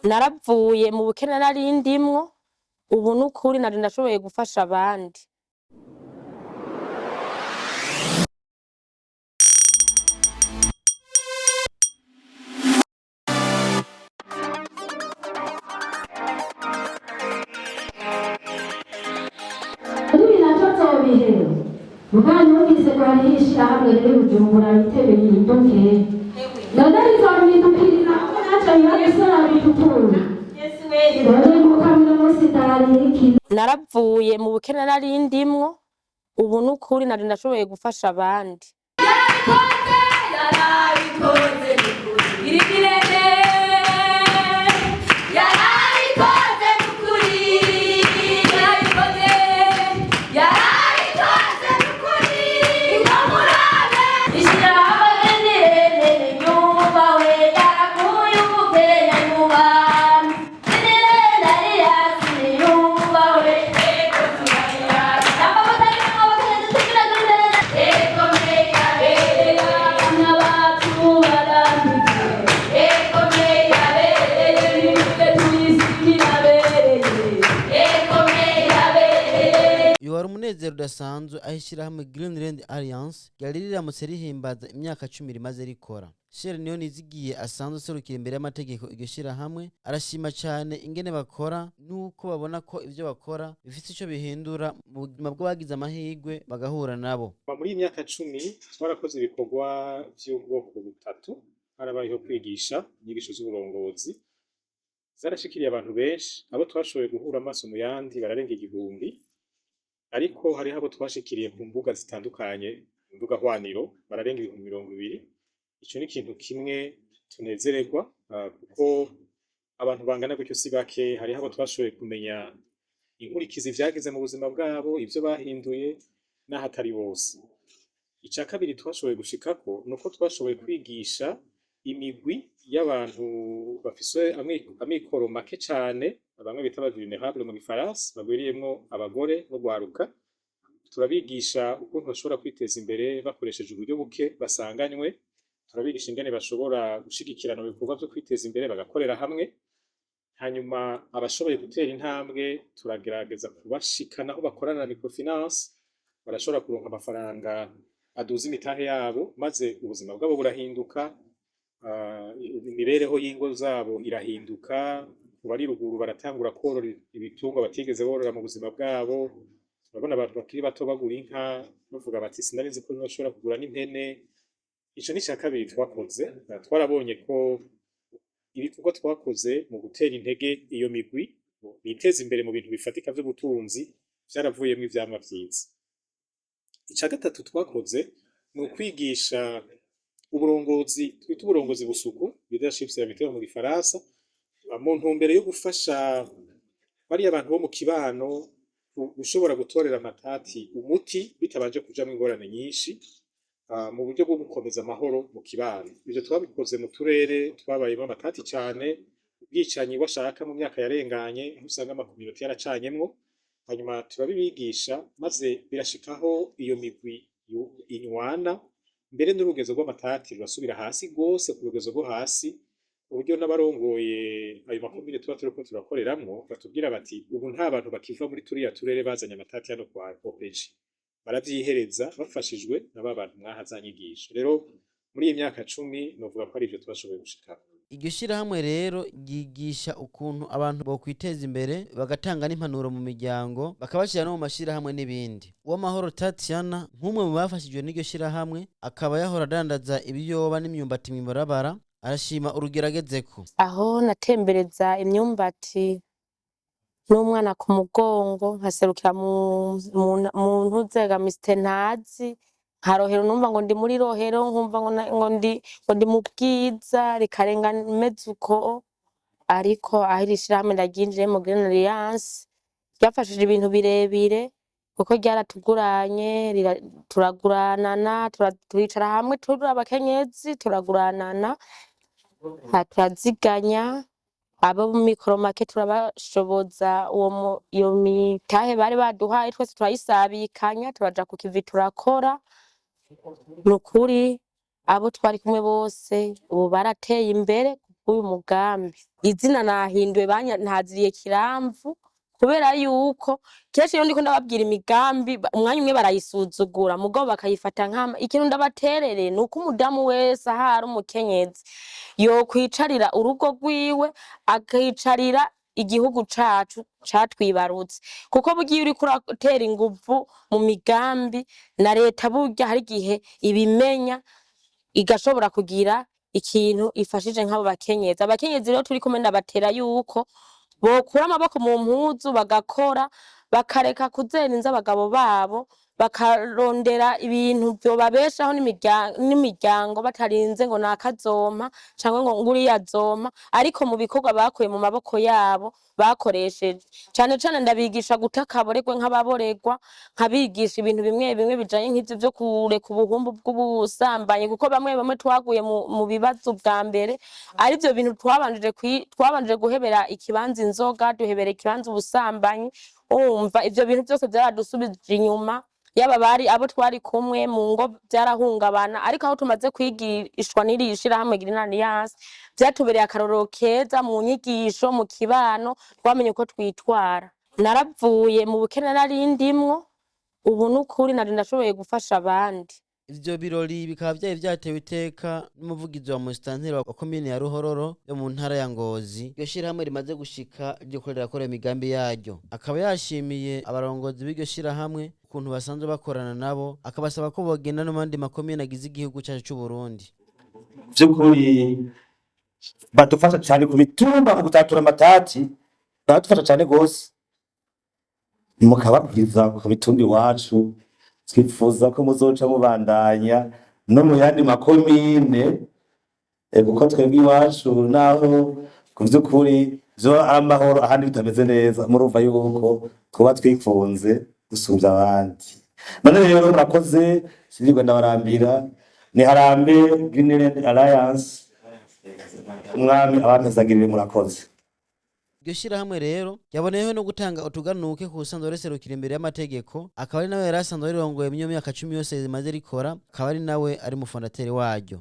Naravuye mu bukene nari ndimwo, ubu n'ukuri nari ndashoboye gufasha abandi. Ibi navyo nzobiheba mugabo numvise ko hariho ishirahamwe riri Bujumbura bita bihinduke, none rizompindukiriza kuko naco biba gusora bitukura, none mukamwe munsi ndararira. Naravuye mu bukene nari ndimwo, ubu n'ukuri nari ndashoboye gufasha abandi. Yarabikoze, yarabikoze nukuri, yarabikoze, yarabikoze, yarabikoze nukuri, inkamurabe ishyirahamwe nirene yubahwe, yarakuye ubukene mu bantu, nirene ariyasi yubahwe, ego turayirata amavuta y'amaboko dutugira duterere, ego meya bereye abana bacu barambitse, ego meya bereye nimuze tuyisimira bereye, ego meya bereye. Uyu wari umunezero udasanzwe aho ishyirahamwe Greenland Alliance ryari riramutse rihimbaza imyaka 10 rimaze rikora. Shere Niyonizigiye asanzwe aserukira imbere y'amategeko iryo shyirahamwe arashima cyane ingene bakora n'uko babona ko ivyo bakora bifise ico bihindura mu buzima bw'abagize amahirwe bagahura nabo. Kuva muri iyi myaka 10 twarakoze ibikorwa vy'ubwoko butatu. Harabayeho kwigisha inyigisho z'uburongozi, zarashikiriye abantu benshi, abo twashoboye guhura amaso mu yandi bararenga 1000, ariko hariho abo twashikiriye ku mbuga zitandukanye, imbuga hwaniro, bararenga 20,000. Ico ni ikintu kimwe tunezererwa, kuko abantu bangana gutyo si bake. Hariho abo twashoboye kumenya inkurikizi vyagize mu buzima bwabo, ivyo bahinduye, n'ahatari bose. Ica kabiri twashoboye gushikako nuko twashoboye kwigisha imigwi y'abantu bafise amikoro make cane, bamwe bita aba vulnerable mu gifaransa, bagwiriyemwo abagore n'urwaruka. Turabigisha ukuntu bashobora kwiteza imbere bakoresheje uburyo buke basanganywe, turabigisha ingene bashobora gushigikirana mu bikorwa vyo kwiteza imbere bagakorera hamwe, hanyuma abashoboye gutera intambwe turagerageza kubashikana aho bakorana na microfinance, barashobora kuronka amafaranga aduza imitahe yabo, maze ubuzima bwabo burahinduka, imibereho y'ingo zabo irahinduka, ku bari ruguru baratangura korora ibitungwa batigeze borora mu buzima bwabo. Turabona abantu bakiri bato bagura inka bavuga bati sinari nzi ko nshobora kugura n'impene. Ico ni ica kabiri twakoze. Twarabonye ko ibikorwa twakoze mu gutera intege iyo migwi biteza imbere mu bintu bifatika vy'ubutunzi vyaravuyemwo ivyamwa vyiza. Ica gatatu twakoze ni ukwigisha uburongozi twita uburongozi busuku, leadership serviteur mu gifaransa, mu ntumbero yo gufasha bariya bantu bo mu kibano gushobora gutorera amatati umuti bitabanje kujamwo ingorane nyinshi, mu buryo bwo gukomeza amahoro mu kibano. Ivyo twabikoze mu turere twabayemwo amatati cane, ubwicanyi washaka mu myaka yarenganye, aho usanga amakominote yaracanyemwo, hanyuma turabibigisha maze birashikaho iyo migwi inywana, mbere n'urugezo rw'amatati rurasubira hasi rwose ku rugezo rwo hasi, ku buryo n'abarongoye ayo makomine tuba turiko turakoreramwo batubwira bati ubu nta bantu bakiva muri turiya turere bazanye amatati hano kwa OPG. Baravyihereza bafashijwe na ba bantu mwaha za nyigisho. Rero muri iyi myaka 10 novuga ko ari ivyo twashoboye gushikako. Iryo shyirahamwe rero ryigisha ukuntu abantu bokwiteza imbere, bagatanga n'impanuro mu miryango, bakabashyira no mu mashyirahamwe n'ibindi. Uwamahoro Tatiana nk'umwe mu bafashijwe n'iryo shyirahamwe, akaba yahora adandaza ibiyoba n'imyumbati mw'ibarabara, arashima urugero agezeko. Aho natembereza imyumbati n'umwana ku mugongo, nkaserukira mu ntuzega misite ntazi, nka Rohero, numva ngo ndi muri Rohero, nkumva ngo ndi mu Bwiza, rikarenga meze uko. Ariko aho iri shirahamwe ndaryinjiyemwo, Green Alliance, ryafashije ibintu birebire kuko ryaratuguranye, turaguranana, turicara hamwe turi abakenyezi turaguranana, turaziganya, abo mu mikoro make turabashoboza iyo mitahe bari baduhaye twese turayisabikanya, turaja ku kivi turakora. Ni ukuri abo twari kumwe bose ubu barateye imbere. w'uyu mugambi. Izina nahinduwe ntaziriye Kiramvu kubera yuko kenshi iyo ndiko ndababwira imigambi umwanya umwe barayisuzugura mugabo bakayifata nkama. Ikintu ndabaterereye ni uko umudamu wese ahari umukenyezi yokwicarira urugo rwiwe, akicarira igihugu cacu catwibarutse, kuko burya iyo uriko uratera inguvu mu migambi na leta, burya hari igihe ibimenya igashobora kugira ikintu ifashije nk'abo bakenyezi. Abakenyezi rero turi kumwe ndabatera yuko bokura amaboko mu mpuzu bagakora, bakareka kuzerinza abagabo babo, bakarondera ibintu vyobabeshaho n'imiryango batarinze ngo nakazompa canke ngo nguriya azompa, ariko mu bikorwa bakuye mu maboko yabo bakoresheje. Cane cane ndabigisha guta akaboregwe nk'ababoregwa, nkabigisha ibintu bimwe bimwe bijanye nk'ivyo vyo kureka ubuhumbu bw'ubusambanyi, kuko bamwe bamwe twaguye mu bibazo bwa mbere arivyo bintu twabanjije guhebera ikibanza inzoga, duhebera ikibanza ubusambanyi. Umva, ivyo bintu vyose vyaradusubije inyuma, yaba bari abo twari kumwe mu ngo vyarahungabana, ariko aho tumaze kwigishwa n'iri shirahamwe Green Alliance, vyatubereye akarorero keza mu nyigisho, mu kibano twamenye uko twitwara. Naravuye mu bukene nari ndimwo, ubu n'ukuri nari ndashoboye gufasha abandi. Ivyo birori bikaba vyari vyatewe iteka n'umuvugizi wa musitanteri wa komine ya Ruhororo yo mu ntara ya Ngozi. Iryo shirahamwe rimaze gushika ririko rirakora imigambi yaryo, akaba yashimiye abarongozi b'iryo shirahamwe ukuntu basanzwe bakorana nabo, akabasaba ko bogenda no mu yandi makomine agize igihugu cacu c'Uburundi. Vy'ukuri badufasha cyane ku mitumba mu gutatura amatati, baradufasha cyane gose, mukababwiza ku mitumba iwacu. Twifuza ko muzoca mubandanya no mu yandi makomine, kuko twebwe iwacu naho ku vy'ukuri vyo ari amahoro, ahandi bitameze neza, murumva yuko twuba twifunze gusumvya abandi. None rero murakoze, sinirwe ndabarambira. Niharambe Greenland Alliance, umwami abampezagirire. Murakoze. Iryo shirahamwe rero ryaboneyeho no gutanga utuganuke ku usanzwe riserukira imbere y'amategeko, akaba ari nawe yari asanzwe rirongoye mu myaka 10 yose rimaze rikora, akaba ari nawe ari umufondateri waryo.